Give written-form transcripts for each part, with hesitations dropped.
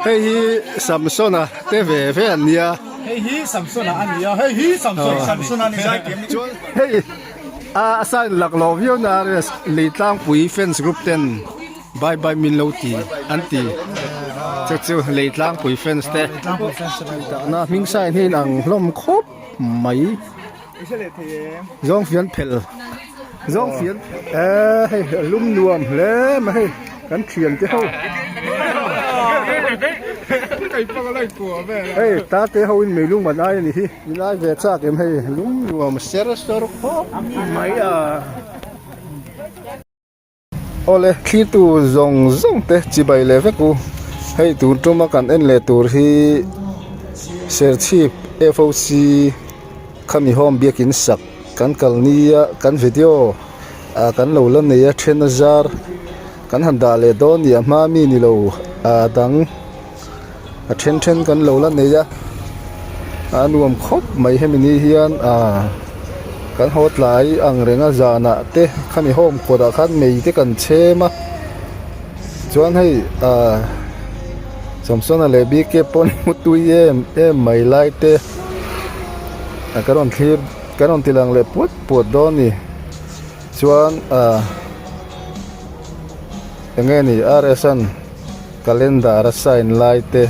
Hei hi Samsona te ve ve an nia. Hei hi Samsona a nia, hei hi Samsona Samsona ni zai thiam ni. Chuan hei a sign lak lo viau na Leitlangpui fans group ten bye bye min lo ti an ti. Chu chu Leitlangpui fans te. Na hming sign hi inang hlawm khawp mai. Zawng fian phel zawng fian eee hei a lum nuam hle mai hei kan thian te ho hei ta te ho in meilung man ai a ni hi min ai ve chak em hei lum nuam ser sawr khawp mai a. Awle thlitu zawng zawng te chibai leh vek u hei tun tuma kan en leh tur hi Serchhip F O C khami home biakin sak kan kal nia kan video ah kan lo la nei a then a zar kan han dah leh dawn nia hma mi ni lo ah dang. A then then kan lo la nei a a nuam khawp mai hemi ni hian ah kan haw tlai ang reng a zanah te khami home kawtah khan mei te kan chhem a chuan hei ah Samsona leh B K pawn hmu tui em em mai lai te ah ka rawn thlir ka rawn ti lang leh puat puat dawn a ni chuan ah eng nge ni R S an. Calendar a sign lai te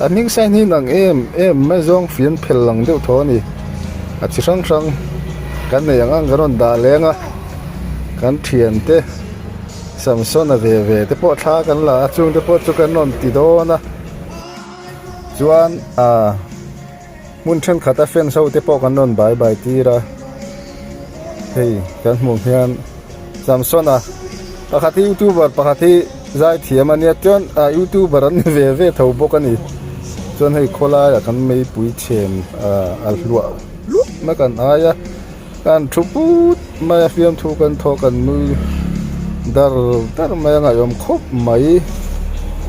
a hming sign hi nang em em mai zawng fian phel lang deuh thaw a ni a chi hrang hrang kan nei ang ang kan rawn dah leng a kan thian te Samsona ve ve te pawh thla kan la a chung te pawh chu kan rawn ti dawn a chuan ah hmun thenkhat a fans ho te pawh kan rawn bai bai tir a hei kan hmuh hian Samsona pakhat hi youtuber pakhat hi zai thiam a nia chuan ah youtuber an ni ve ve tho bawk a ni chuan hei khawlaiah kan meipui chhem ah a hluah hluah mai kan ai a. Kan thu put mai a fiamthu kan thawh kan nui dar dar mai a ngaihawm khawp mai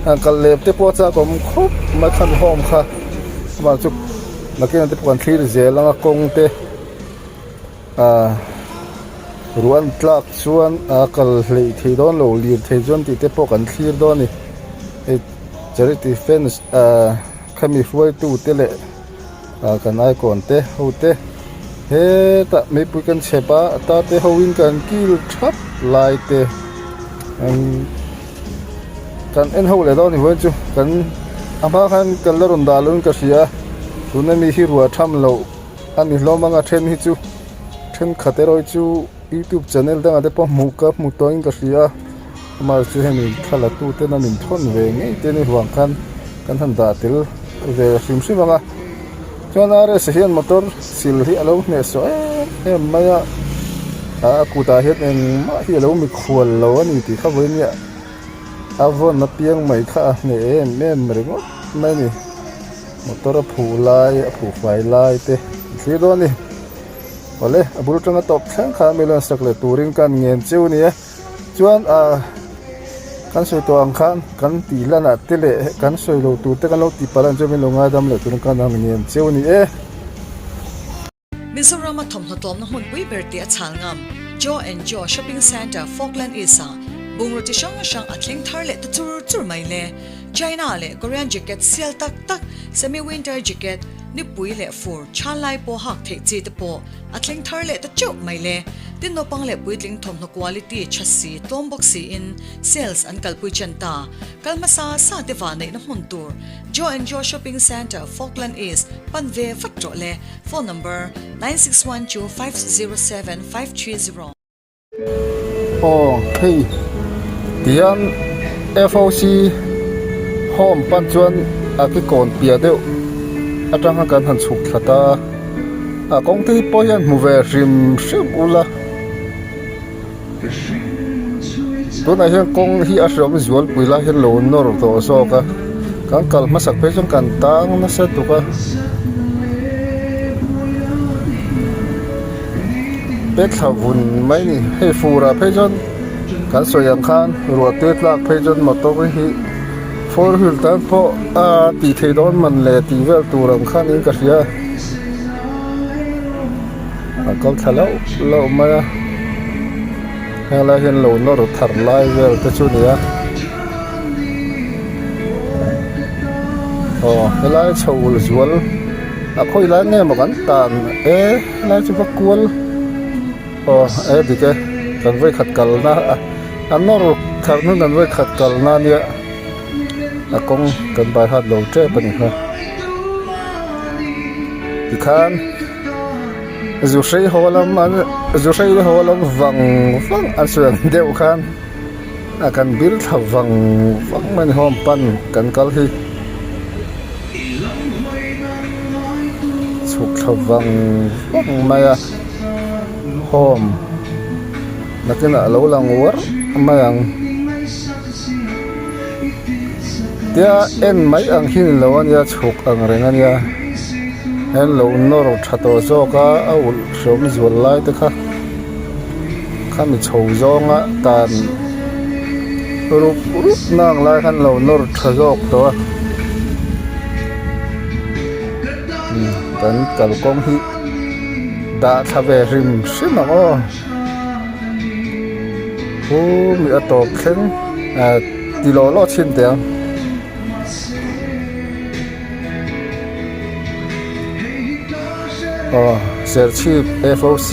han kal lep te pawh a chak awm khawp mai khan home kha amah chu nakinah te pawh kan thlir zel ang a kawng te ah ruah an tlak chuan a kal hleih thei dawn lo lirthei chuan tih te pawh kan thlir dawn a ni hei charity fans ah khami hruaitu te leh. ah kan icon te ho te hetah meipui kan chhep a a ta te ho in kan kil thap lai te kan en ho leh dawn a ni vawiin chu kan a hma khan kan la rawn dah lo in ka hria a tuna mi hi ruah tham loh a ni hlawm ang a then hi chu thenkhat erawh hi chu youtube channel dangah te pawh hmuh ka hmu tawhin ka hria a amah chu hemi thla la tu ten a min thawn ve ngei te ni vang khan kan han dah tel ve hrim hrim ang a chuan R S hian motor sil hi a lo hnehsawh em em mai a a kutah hian engmah hi a lo mikhual lo a ni tih kha vawiin a vawn apiang mai kha a hneh em em ringawt mai a ni motor a phuh lai a phuh fai lai te a thlir dawn a ni. Awle a bul atanga tawp thleng kha mi lan sak leh turin kan ngen cheu a ni e chuan ah kan sawi tawh ang khan kan tih lanah te leh kan sawi lo tur te kan lo tih palh ang chuan min lo ngaidam leh turin kan ang ngen cheu a ni e. Mizorama thawmhnaw tlawmna hmunpui ber tih a chhal ngam Joe and Joe Shopping Centre Falkland East-ah bungraw chi hrang hrang a thleng thar leh ta chur chur mai le. China leh Korean jacket sial tak tak, semi-winter jacket, Nipui leh fur tha lai pawh hak theih chi te pawh a thleng thar leh ta teuh mai le. Tin naupang leh puitling thawmhnaw quality tha si tlawm bawk siin sales an kalpui chen ta. Kal hmasa sa te vah neihna hmun tur Joe and Joe Shopping Centre, Falkland East pan ve vat rawh le. Phone number, 9612 507 530. Aw hei tihian F O C home pan chuan a kikawn piah deuh atang khan kan han chhuk thla ta a a kawng te hi pawh hian hmu ve hrim hrim ula tunah hian kawng hi a hreawm zualpui lai hian lo nawr tawh zawk a kan kal hmasak phei chuan kan tang nasa tuk a. Te thla vun mai a ni hei fur ah phei chuan kan sawi ang khan ruah te tlak phei chuan motor hi four wheel tan pawh a tih theih dawn man le tih vel tur ang khan in ka hria a kal thla lauh lauh mai a heng lai hian lo nawr thar lai vel te chu a ni a. Aw helai chho ul zual a khawi lai nge maw kan tan e helai chu va kual aw e dik e kan vawikhat kalna a nawr thar hnun kan vawikhat kalna ania a kawng kan bai hat lo tep a ni kha tikhan zu hrei haw lam an zu hrei haw lam vang vang an sawi ang deuh khan. A kan bir thla vang vang mai ni home pan kan kal hi chhuk thla vang vang mai a home nakinah a lo lang uar mai ang tia en mai ang hi ni lo ania chhuk ang reng ania an lo nawr tha tawh zawk a a ulh hreawm zual lai te kha. Khami chho zawnga tan rup rup na ang lai khan lo nawr tha zawk tawh a kan kalkawng hi dah thla ve hrim hrim ang aw hu mi a tawp thleng ah ti lawh lawh chhin teh ang. Aw Serchhip F_O_C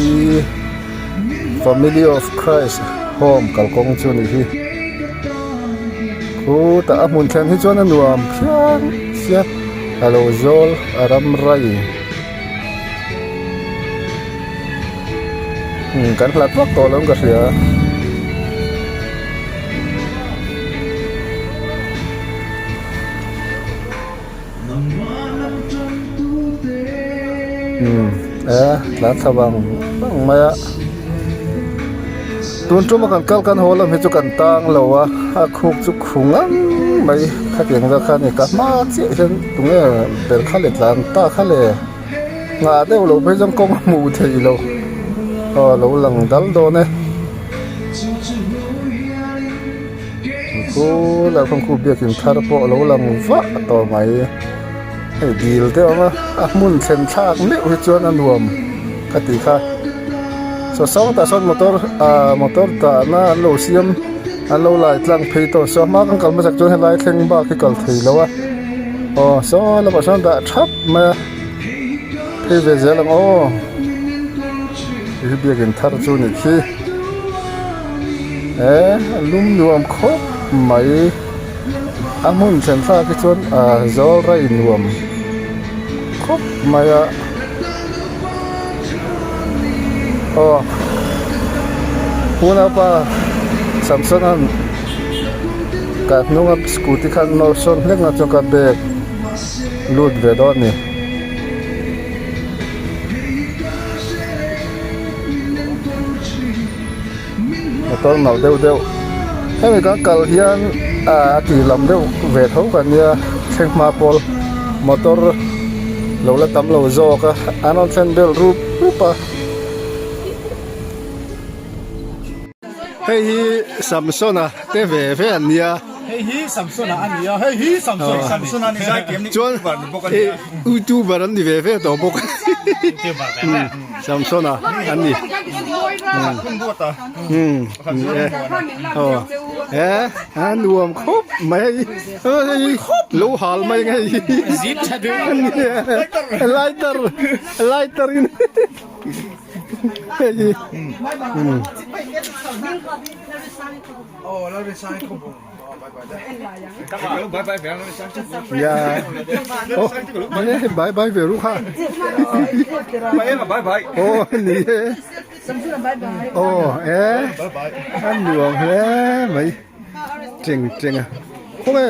Family of Christ Home kalkawng chu a nih hi khutah a hmun thlen hi chuan a nuam phian sia a lo zawl a ram rai umm kan hlat vak tawh lo in ka hria. Umm e tlan thla vang vang mai a tun tuma kan kal kan haw lam hi chu kan tang lo a a khuk chu khu ngang mai khatiang vel kha a ni ka hma chiah hian tunge ber kha le tlan ta kha le nghah deuh loh phei chuan kawng a hmuh theih loh aw a lo lang dal dawn e. Khu lah khawn khu biakin thar pawh a lo lang vah tawh mai hei dil te a awm a a hmun thlen thlak meuh hi chuan a nuam ka tih kha saw sang tah sawn motor ah motor dahna an lo siam an lo lai tlang phei tawh saw hma kan kal hmasak chuan helai thleng bak hi kal thei lo a aw saw lamah sawn dah thap mai a phei ve zel ang aw hei hi biakin thar chu a nih khi. He a lum nuam khawp mai a hmun thlen thlak hi chuan ah zawl rai nuam khawp mai a aw unaupa Samson an ka hnunga scooty khan nawr sawn hlek na chuan ka bag lut ve dawn a ni. Motor nalh deuh deuh hemi kan kal hian ah a tih lam deuh ve tho kan nia thleng hma pawl motor lo la tam lo zawk a an rawn thlen vel rup rup a. Hei hi Samsona te ve ve an nia. Hei hi Samsona a nia hei hi Samson Samsona ni zai kem ni Chuan YouTuber ni bawk a nia. YouTuber an ni ve ve tawh bawk. YouTuber ve ve. Samsona an ni. Hun buat a. Um ni e. Aw e a nuam khawp mai hei hei lo hal mai ang hei. Zip tha duh. Lighter lighter in. Hei um. Ya. Oh, ni bye bye ve ru kha. Oh, ni e. Oh, e. An nuam hle mai. Cheng cheng a. Khaw nge?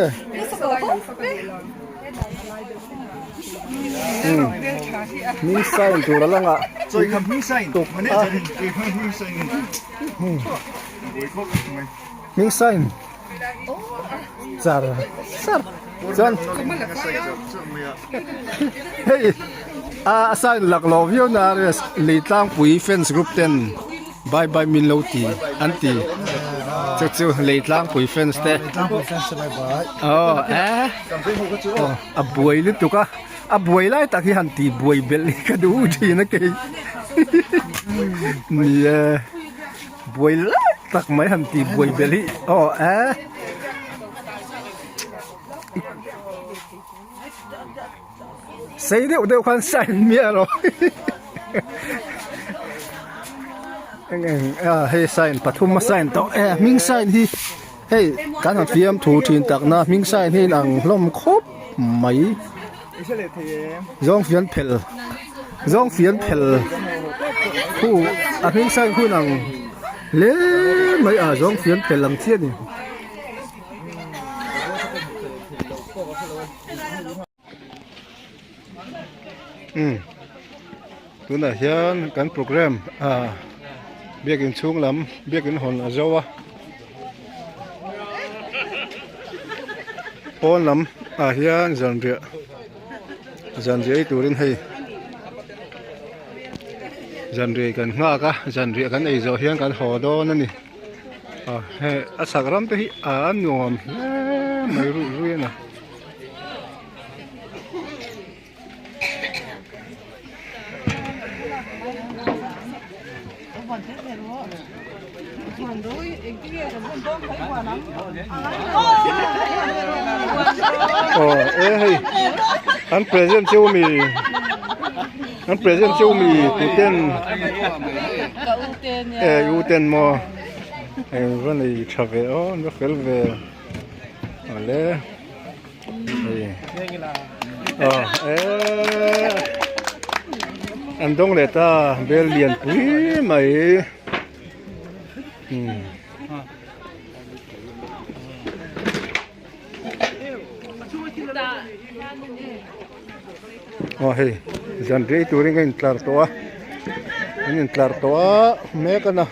Hming sign tur a lang ah. Tuk a. Hming sign char char chuan hei a sign lak lo viau na lei tlangpui fans group ten bye bye min lo ti an ti chu chu lei tlangpui fans te aw eh a buai lutuk a a buai lai tak hi han ti buai belh hi ka duh thin a kei ni e. Buai lai tak mai han tih buai belh hi aw eh. Sei deuh deuh khan sign miah lo eng eng a hei sign pathum a sign tawh e hming sign hi hei kan han fiam thu thin tak na hming sign hi a inang hlawm khawp mai zawng fian phel zawng fian phel khu a hming sign khu inang hle mai a zawng fian phel ang chiah a ni. Umm tunah hian kan program ah biakin chhung lam biakin hawn a zo a pawn lam ah hian zanriah zanriah ei turin hei zanriah kan nghak a zanriah kan ei zawh hian kan haw dawn a ni. Ah hei a chhak ram te hi a nuam hle mai ruih ruih a ni. Aw e hei an present cheu mi an present cheu mi tuten e u ten maw eng va nei tha ve aw an va fel ve awle. An dawng leh ta bel lian pui mai aw hei zan rei turin ka intlar tawh a an intlar tawh a mek a na.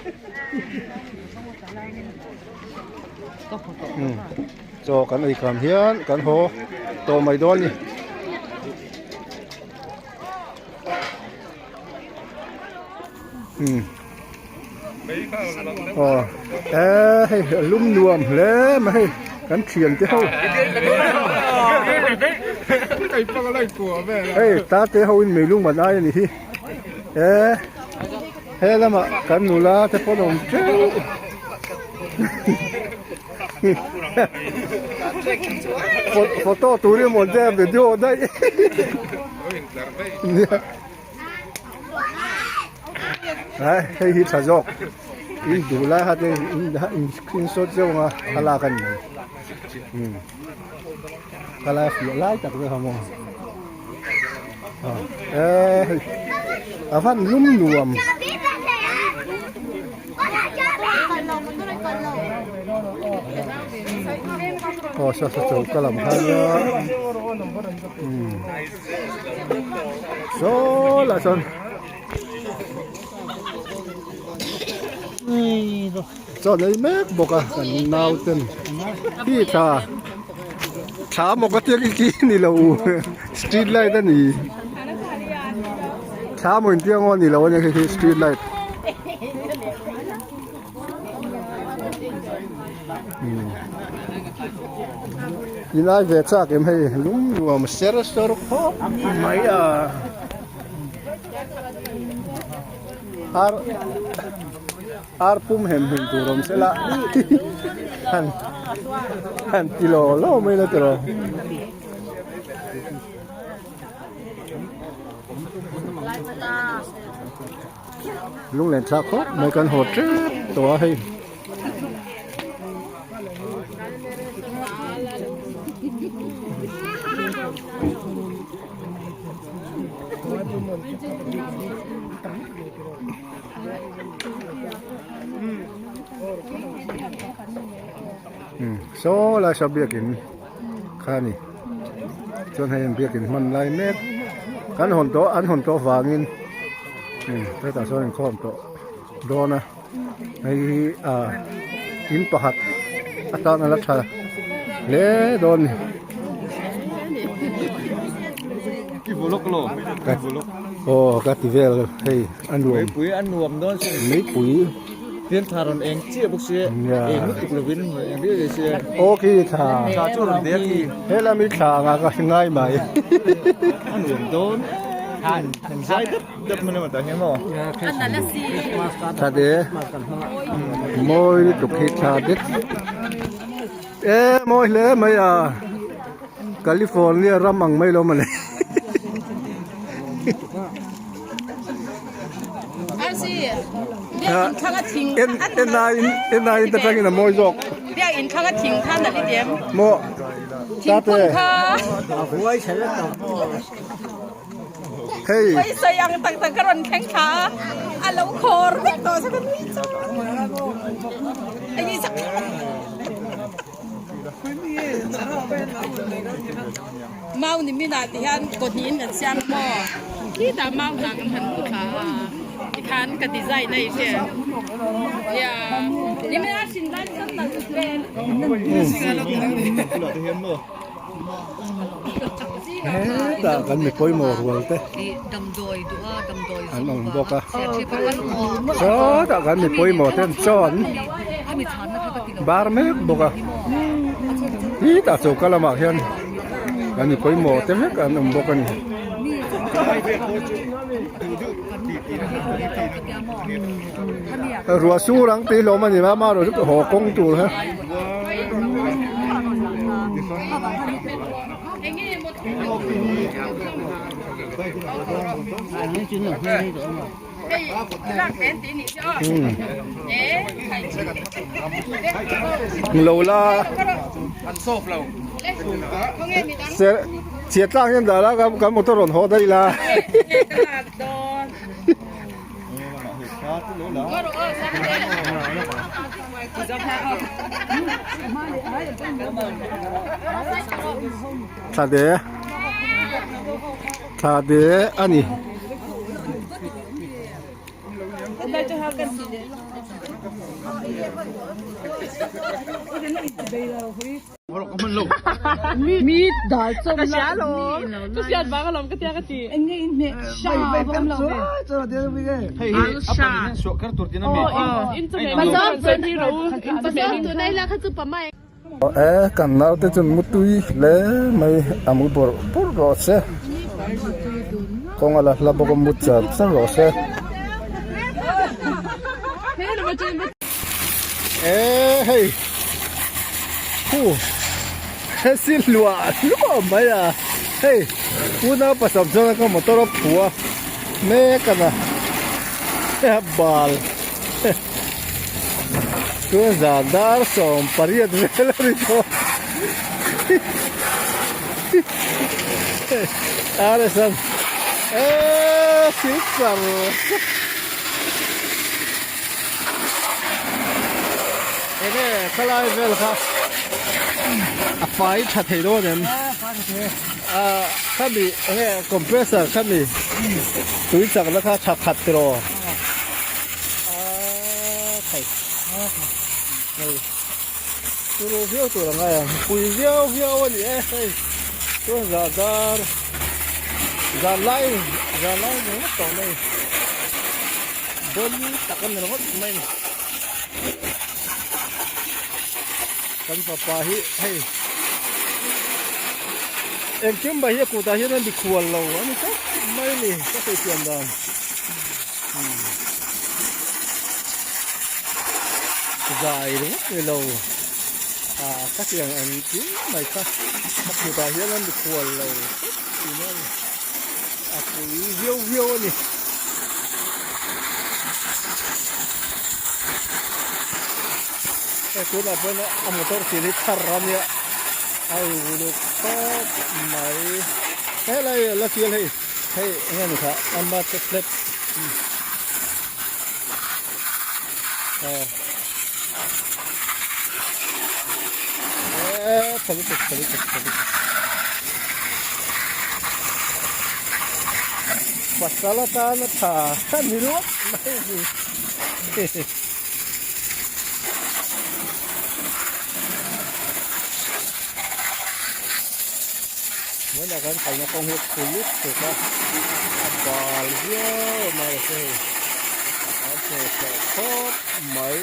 Chaw kan ei kham hian kan haw tawh mai dawn a ni. Aw e hei a lum nuam hle mai hei kan thian te ho hei ta te ho in meilung man ai a ni hi e he lamah kan nula te pawh an awm teuh. Photo tur hi maw che video daih Ai hei hi tha zawk in duh lai kha te in screenshot zeuh anga thlalak a ni thlalak fiah lai tak zawk a maw e hei a van lum nuam. Aw saw saw choka lam kha nia umm saw lah chuan chaw nei mek bawk a kan nau ten hi thla thla maw ka tia khi ni lo street light a ni. Thla maw intiang aw ni lo a nia khi khi street light. In lai ve chak em hei lung nuam ser sawr khawp mai a. Ar ar pum hem hem tur awm sela han han ti lo lo mai la tiraw. Lunglen thlak khawp mai kan haw tep tawh a hei. Saw lai saw biakin kha a ni. Chuan hei an biakin hman lai mek kan hawn tawh an hawn tawh vangin hetah sawn inkhawm tawh dawn a hei hi ah in pakhat atan a la tha hle dawn a ni. Aw ka ti vel hei a nuam. Meipui. Fian thla rawn eng chiah bawk sia eng lutuk lovin rawn eng riai riai sia. Aw khi thla. Thla chu rawn dek khi. He lam hi thla anga ka hre ngai mai. A nuam dawn em zai dap dap mai emaw tah hian maw. Thla de mawi lutuk hi thla det e mawi hle mai a. California ram ang mai lo mawle. En aiin en aiin te tangin a mawi zawk. Maw tate. Hei. Mau ni minah ti hian kaw hnihin kan siam maw khitah mau hna kan han hmu thla a tikhan ka design a i hria nia ni minah hrin lai chuan nalh vel. Hetah kan mi pawimawh rual te an awm bawk a sawtah kan mi pawimawh ten chaw an bar mek bawk a hetah choka lamah hian kan mi pawimawh te vek an awm bawk a ni. Ruah sur ang tih hlawm a ni a amaherawhchu chu haw kawng tur kha. Lo la chhiat tlak hian dah la kan motor rawn haw daih la. Thla de thla de a ni. E kan naute chu mutui hle mai a mu bawrh bawrh rawh se kawng a la hla bawk a mu char char rawh se e hei hu he si hluah hluah mai a hei unau pasal chuan ka motor a phu a mek a na bal. Chuan zan dar 18 vel a ni tawh RS-an eee silchar enge khalai vel kha a fai tha thei dawn em ah khami enge compressor khami tui chakna kha tha khat tiraw. Turu viau tur a ngai ang pui viau viau a ni e hei chuan zah dar zan lai zan lai ni ngawt tawh mai bon tak a ni ringawt mai a ni kan fapa hi hei engkim mai hi a kutah hian a mikhual lo a ni tawp mai a ni ka sawi chian dan. Zai ringawt ni lo ah ka tiang ang tin mai kha a kutah hian a mikhual lo tlat thin a ni a pui viau viau a ni. Hei tunah pawhin a motor thil hi thar a nia a uluk khawp mai helai la sial hei. Hei enge ni kha ama te flat e tha lutuk tha lutuk tha lutuk pasal atana tha a ni ringawt mai ni. Hmunah kan kalna kawng hi a lut tuk a a bal viau mai a hei a hmuh tawh khawp mai.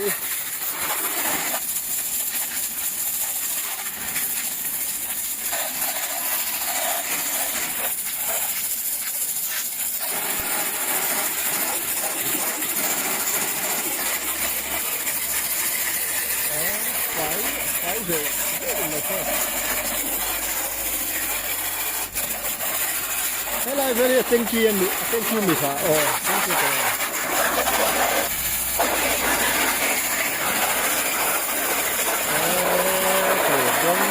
Helai vel hi a tanky a ni a tanky mi kha aw tanky ka la. Okay bawm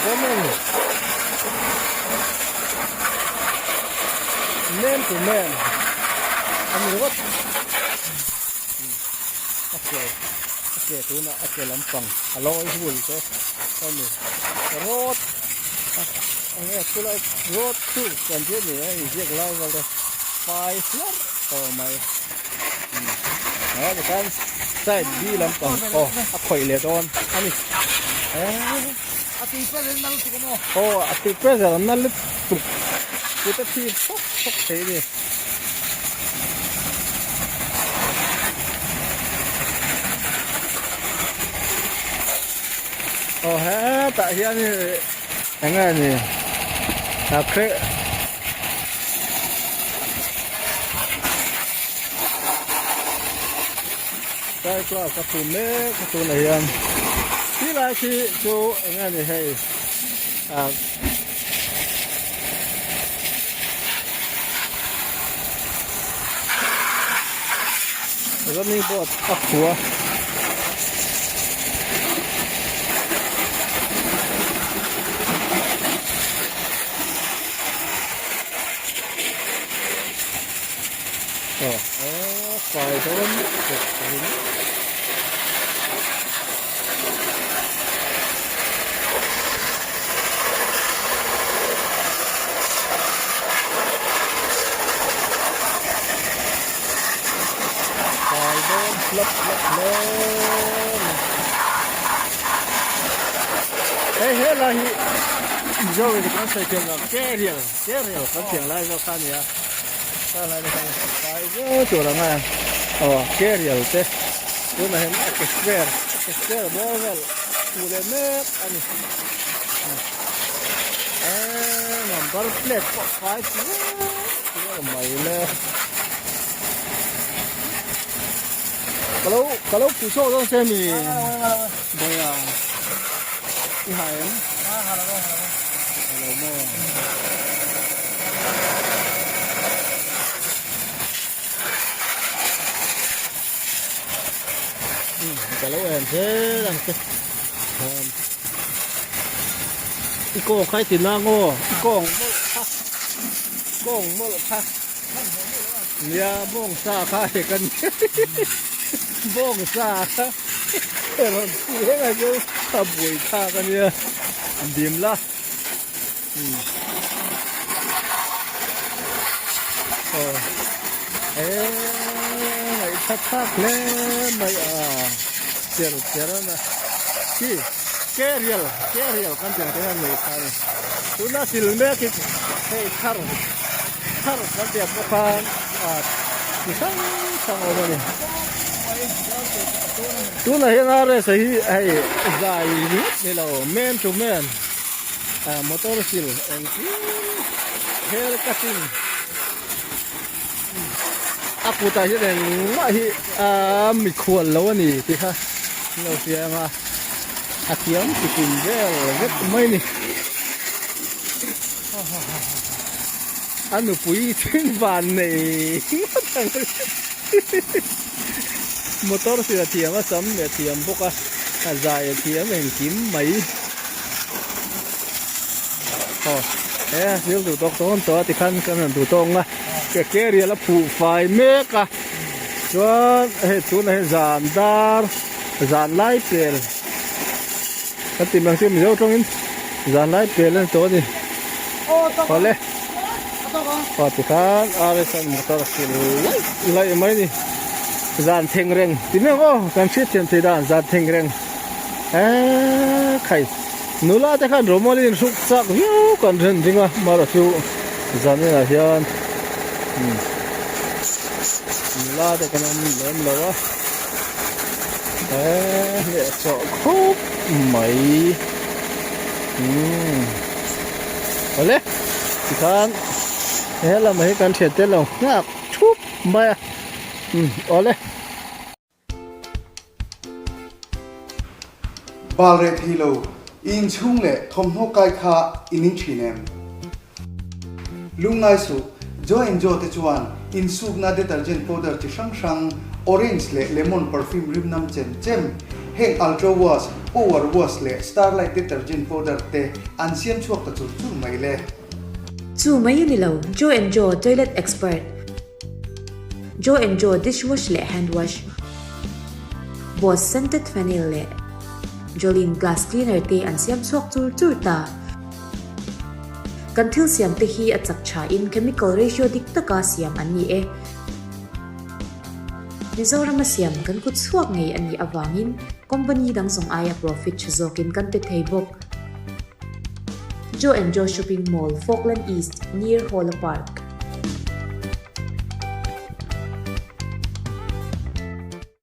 bawm a ni. Man to man a ni ringawt. A ke a ke tunah a ke lampang a lawi hul te a ni road enge chulai road chu kan tih a ni a inziak lai vel te fai hlarh tawh mai a tikhan side B lampang aw a khawih leh dawn a ni a tui pressure na lutuk a maw aw a tui pressure na lutuk kut a thip thawk thawk thei a ni. Aw hetah hian eng nge ni a kre Sai class a phum mek a tunah hian ti lai khi chu eng nge ni hei ah Running board a khu a. Aw aw fai dawn bawk a ni. Fai dawn hlap hlap hle mai. Hei helai hi Mizo in kan sawi thiam lo Kerial Kerial kan thiang lai zawk kha a ni a Kha lai te khan fai viau tur ang a aw Kerial te tunah hian a ke square a ke square bawr vel hmuh leh mek a ni eee number plate pawh fai viau mai le ka lo ka lo phu chhuak dawn che mi bawiha i ha em ha lo maw. Ka lo en zel ang che i kawng kha i ti nang aw i kawng mawlh kha kawng mawlh kha nia bawng sa kha he kan bawng sa kha he rawn ti reng a chu a buai thlak a nia dim la Aw eh ngaihthla thlak hle mai a cher cher a na khi kerial kerial kan tih ang te hian nei kha a ni tuna sil mek hi hei thar thar kan tih ang pawh khan ah chi hrang hrang a awm a ni tunah hian RS a hi hei zai ringawt ni lo man to man. Motor sil engkim hair cutting a kutah hian engmah hi a mikhual lo a ni tih kha an lo hria ang a a thiam chikim vel vek mai a ni a nupui chin van nei ngawt ang motor sil a thiam a sam leh a thiam bawk a a zai a thiam engkim mai. Aw he a thil duh tawk dawn tawh a tikhan kan rawn duh tawk ang a ke kerial a phuh fai mek a chuan hei tunah hian zan dar zan lai pel kan tih mai ang chu mizo tawngin zan lai pel a ni tawh a ni awle aw tikhan RSN motor a sil laih laih mai a ni zan thleng reng ti mai ang aw kan hriatthiam thei dan zan thleng reng. Eee khai nula te khan rawmawl in hruk chak viau kan ren ding a mara chu zanin ah hian nula te kan awm lem lo a eee hneh chawh khawp mai umm awle tikhan helamah hi kan thian te lo nghak thup mai a umm awle. Bal reh thei lo, i inchhung leh thawmhnaw kai kha i ning thin em? Lungngai suh, Jo and Jo te chuan insukna detergent powder chi hrang hrang, orange leh lemon perfume rim nam chem chem, heng Ultra Wash, Power Wash leh Starlight detergent powder te an siam chhuak ta chur chur mai le. Chu mai a ni lo, Jo and Jo Toilet Expert, Jo and Jo Dish Wash leh Hand Wash, Boss Scented Phenyl leh Jolene Glass Cleaner te an siam chhuak chur chur ta. Kan thil siam te hi a chak tha in chemical ratio dik taka siam an ni e. Mizoram a siam kan kut chhuak ngei a nih avangin company dang zawng aia profit tha zawkin kan pe thei bawk. Joe and Joe Shopping Mall, Falkland East, near Hawla Park.